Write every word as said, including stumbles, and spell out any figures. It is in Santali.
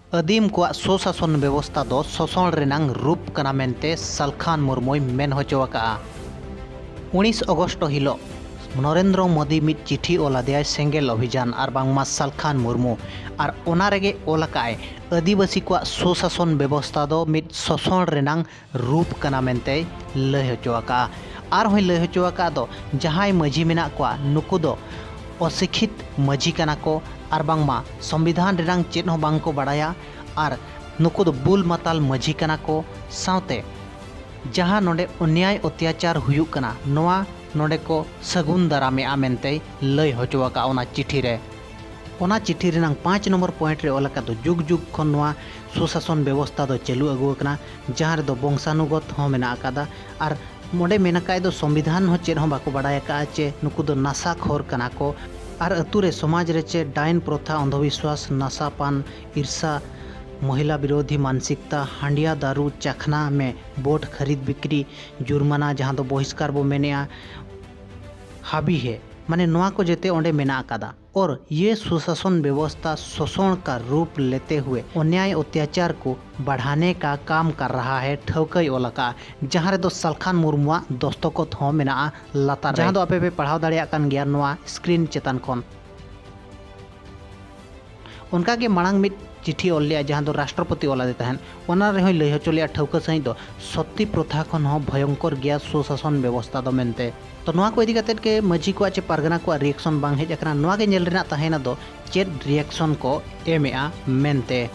ᱟᱹᱫᱤᱢ ᱠᱚᱣᱟᱜ ᱥᱩᱥᱟᱥᱚᱱ ᱵᱮᱵᱚᱥᱛᱷᱟ ᱫᱚ ᱥᱚᱥᱚᱲ ᱨᱮᱱᱟᱝ ᱨᱩᱯ ᱠᱟᱱᱟ ᱢᱮᱱᱛᱮ ᱥᱟᱞᱠᱷᱟᱱ ᱢᱩᱨᱢᱩᱭ ᱢᱮᱱ ᱦᱚᱪᱚ ᱟᱠᱟᱫᱼᱟ᱾ ᱩᱱᱤᱥ ᱚᱜᱚᱥᱴ ᱦᱤᱞᱚᱜ ᱱᱚᱨᱮᱱᱫᱨᱚ ᱢᱳᱫᱤ ᱢᱤᱫ ᱪᱤᱴᱷᱤ ᱚᱞ ᱟᱫᱮᱭᱟᱭ ᱥᱮᱸᱜᱮᱞ ᱚᱵᱷᱤᱡᱟᱱ ᱟᱨ ᱵᱟᱝᱢᱟ ᱥᱟᱞᱠᱷᱟᱱ ᱢᱩᱨᱢᱩ, ᱟᱨ ᱚᱱᱟ ᱨᱮᱜᱮ ᱚᱞ ᱟᱠᱟᱫᱼᱟᱭ, ᱟᱹᱫᱤᱵᱟᱹᱥᱤ ᱠᱚᱣᱟᱜ ᱥᱩᱥᱟᱥᱚᱱ ᱵᱮᱵᱚᱥᱛᱷᱟ ᱫᱚ ᱢᱤᱫ ᱥᱚᱥᱚᱲ ᱨᱮᱱᱟᱝ ᱨᱩᱯ ᱠᱟᱱᱟ ᱢᱮᱱᱛᱮᱭ ᱞᱟᱹᱭ ᱦᱚᱪᱚ ᱟᱠᱟᱫᱼᱟ᱾ ᱟᱨᱦᱚᱸᱭ ᱞᱟᱹᱭ ᱦᱚᱪᱚ ᱟᱠᱟᱫ ᱫᱚ, ᱡᱟᱦᱟᱸᱭ ᱢᱟᱹᱡᱷᱤ ᱢᱮᱱᱟᱜ ᱠᱚᱣᱟ, ᱱᱩᱠᱩ ᱫᱚ ᱚᱥᱤᱠᱷᱤᱛ ᱢᱟᱹᱡᱷᱤ ᱠᱟᱱᱟ ᱠᱚ ᱟᱨ ᱵᱟᱝᱢᱟ ᱥᱚᱝᱵᱤᱫᱷᱟᱱ ᱨᱮᱱᱟᱝ ᱪᱮᱫ ᱦᱚᱸ ᱵᱟᱝ ᱠᱚ ᱵᱟᱲᱟᱭᱟ ᱟᱨ ᱱᱩᱠᱩ ᱫᱚ ᱵᱩᱞ ᱢᱟᱛᱟᱞ ᱢᱟᱹᱡᱷᱤ ᱠᱟᱱᱟ ᱠᱚ᱾ ᱥᱟᱶᱛᱮ ᱡᱟᱦᱟᱸ ᱱᱚᱰᱮ ᱚᱱᱭᱟᱭ ᱚᱛᱭᱟᱪᱟᱨ ᱦᱩᱭᱩᱜ ᱠᱟᱱᱟ, ᱱᱚᱣᱟ ᱱᱚᱰᱮ ᱠᱚ ᱥᱟᱹᱜᱩᱱ ᱫᱟᱨᱟᱢᱮᱜᱼᱟ ᱢᱮᱱᱛᱮᱭ ᱞᱟᱹᱭ ᱦᱚᱪᱚ ᱟᱠᱟᱫ ᱚᱱᱟ ᱪᱤᱴᱷᱤ ᱨᱮ᱾ ᱚᱱᱟ ᱪᱤᱴᱷᱤ ᱨᱮᱱᱟᱝ ᱯᱟᱸᱪ ᱱᱚᱢᱵᱚᱨ ᱯᱚᱭᱮᱱᱴ ᱨᱮ ᱚᱞ ᱟᱠᱟᱫ ᱫᱚ, ᱡᱩᱜᱽ ᱡᱩᱜᱽ ᱠᱷᱚᱱ ᱱᱚᱣᱟ ᱥᱩᱥᱟᱥᱚᱱ ᱵᱮᱵᱚᱥᱛᱷᱟ ᱫᱚ ᱪᱟᱹᱞᱩ ᱟᱹᱜᱩ ᱟᱠᱟᱱᱟ, ᱡᱟᱦᱟᱸ ᱨᱮᱫᱚ ᱵᱚᱝᱥᱟᱱᱩᱜᱚᱛ ᱦᱚᱸ ᱢᱮᱱᱟᱜ ᱟᱠᱟᱫᱟ᱾ ᱟᱨ ᱚᱸᱰᱮ ᱢᱮᱱ ᱟᱠᱟᱫ ᱫᱚ, ᱥᱚᱝᱵᱤᱫᱷᱟᱱ ᱦᱚᱸ ᱪᱮᱫ ᱦᱚᱸ ᱵᱟᱠᱚ ᱵᱟᱲᱟᱭ ᱟᱠᱟᱫᱼᱟ ᱪᱮ ᱱᱩᱠᱩ ᱫᱚ ᱱᱟᱥᱟ ᱠᱷᱳᱨ ᱠᱟᱱᱟ ᱠᱚ᱾ ᱟᱨ ᱟᱹᱛᱩ ᱨᱮ, ᱥᱚᱢᱟᱡᱽ ᱨᱮ ᱪᱮ ᱰᱟᱭᱤᱱ ᱯᱨᱚᱛᱷᱟ, ᱚᱱᱫᱷᱚᱵᱤᱥᱣᱟᱥ, ᱱᱟᱥᱟ ᱯᱟᱱ, ᱤᱨᱥᱟ, ᱢᱚᱦᱤᱞᱟ ᱵᱤᱨᱳᱫᱷᱤ ᱢᱟᱱᱥᱤᱠᱛᱟ, ᱦᱟᱺᱰᱤᱭᱟ ᱫᱟᱨᱩ ᱪᱟᱠᱷᱱᱟ ᱢᱮ, ᱵᱳᱴ ᱠᱷᱟᱨᱤᱫ ᱵᱤᱠᱨᱤ, ᱡᱩᱨᱢᱟᱱᱟ ᱡᱟᱦᱟᱸ ᱫᱚ ᱵᱚᱦᱤᱥᱠᱟᱨ ᱵᱚ ᱢᱮᱱᱮᱜᱼᱟ, ᱦᱟᱵᱤ ᱦᱮ, ᱢᱟᱱᱮ ᱱᱚᱣᱟ ᱠᱚ ᱡᱮᱛᱮ ᱚᱸᱰᱮ ᱢᱮᱱᱟᱜ ᱟᱠᱟᱫᱟ᱾ ᱚᱨ ᱭᱮ ᱥᱩᱥᱟᱥᱚᱱ ᱵᱮᱵᱚᱥᱛᱷᱟ ᱥᱳᱥᱚᱱ ᱠᱟ ᱨᱩᱯ ᱞᱮᱛᱮ ᱦᱩᱭᱮ ᱚᱱᱭᱟᱭ ᱚᱛᱭᱟᱪᱟᱨ ᱠᱚ ᱵᱟᱲᱦᱟᱱᱮ ᱠᱟ ᱠᱟᱢ ᱠᱟᱨ ᱨᱟᱦᱟ ᱦᱮ ᱴᱷᱟᱹᱣᱠᱟᱹᱭ ᱚᱞ ᱟᱠᱟᱫᱼᱟ, ᱡᱟᱦᱟᱸ ᱨᱮᱫᱚ ᱥᱟᱞᱠᱷᱟᱱ ᱢᱩᱨᱢᱩᱣᱟᱜ ᱫᱚᱥᱛᱚᱠᱚᱛ ᱦᱚᱸ ᱢᱮᱱᱟᱜᱼᱟ ᱞᱟᱛᱟᱨ ᱨᱮ, ᱡᱟᱦᱟᱸ ᱫᱚ ᱟᱯᱮ ᱯᱮ ᱯᱟᱲᱦᱟᱣ ᱫᱟᱲᱮᱭᱟᱜ ᱠᱟᱱ ᱜᱮᱭᱟ ᱱᱚᱣᱟ ᱥᱠᱨᱤᱱ ᱪᱮᱛᱟᱱ ᱠᱷᱚᱱ᱾ ᱚᱱᱠᱟᱜᱮ ᱢᱟᱲᱟᱝ ᱢᱤᱫ ᱪᱤᱴᱷᱤ ᱚᱞ ᱞᱮᱜᱼᱟ, ᱡᱟᱦᱟᱸ ᱫᱚ ᱨᱟᱥᱴᱨᱚᱯᱚᱛᱤ ᱚᱞ ᱟᱫᱮ ᱛᱟᱦᱮᱸᱫ᱾ ᱚᱱᱟ ᱨᱮᱦᱚᱸᱭ ᱞᱟᱹᱭ ᱦᱚᱪᱚ ᱞᱮᱜᱼᱟ ᱴᱷᱟᱹᱣᱠᱟᱹ ᱥᱟᱺᱦᱤᱡ ᱫᱚ, ᱥᱚᱛᱤ ᱯᱨᱚᱛᱷᱟ ᱠᱷᱚᱱ ᱦᱚᱸ ᱵᱷᱚᱭᱚᱝᱠᱚᱨ ᱜᱮᱭᱟ ᱥᱩᱥᱟᱥᱚᱱ ᱵᱮᱵᱚᱥᱛᱷᱟ ᱫᱚ ᱢᱮᱱᱛᱮ᱾ ᱛᱚ ᱱᱚᱣᱟ ᱠᱚ ᱤᱫᱤ ᱠᱟᱛᱮᱫ ᱜᱮ ᱢᱟᱹᱡᱷᱤ ᱠᱚᱣᱟᱜ ᱪᱮ ᱯᱟᱨᱜᱟᱱᱟ ᱠᱚᱣᱟᱜ ᱨᱤᱭᱮᱠᱥᱚᱱ ᱵᱟᱝ ᱦᱮᱡ ᱟᱠᱟᱱᱟ, ᱱᱚᱣᱟ ᱜᱮ ᱧᱮᱞ ᱨᱮᱱᱟᱜ ᱛᱟᱦᱮᱸᱭᱮᱱᱟ ᱫᱚ ᱪᱮᱫ ᱨᱤᱭᱮᱠᱥᱚᱱ ᱠᱚ ᱮᱢᱮᱜᱼᱟ ᱢᱮᱱᱛᱮ᱾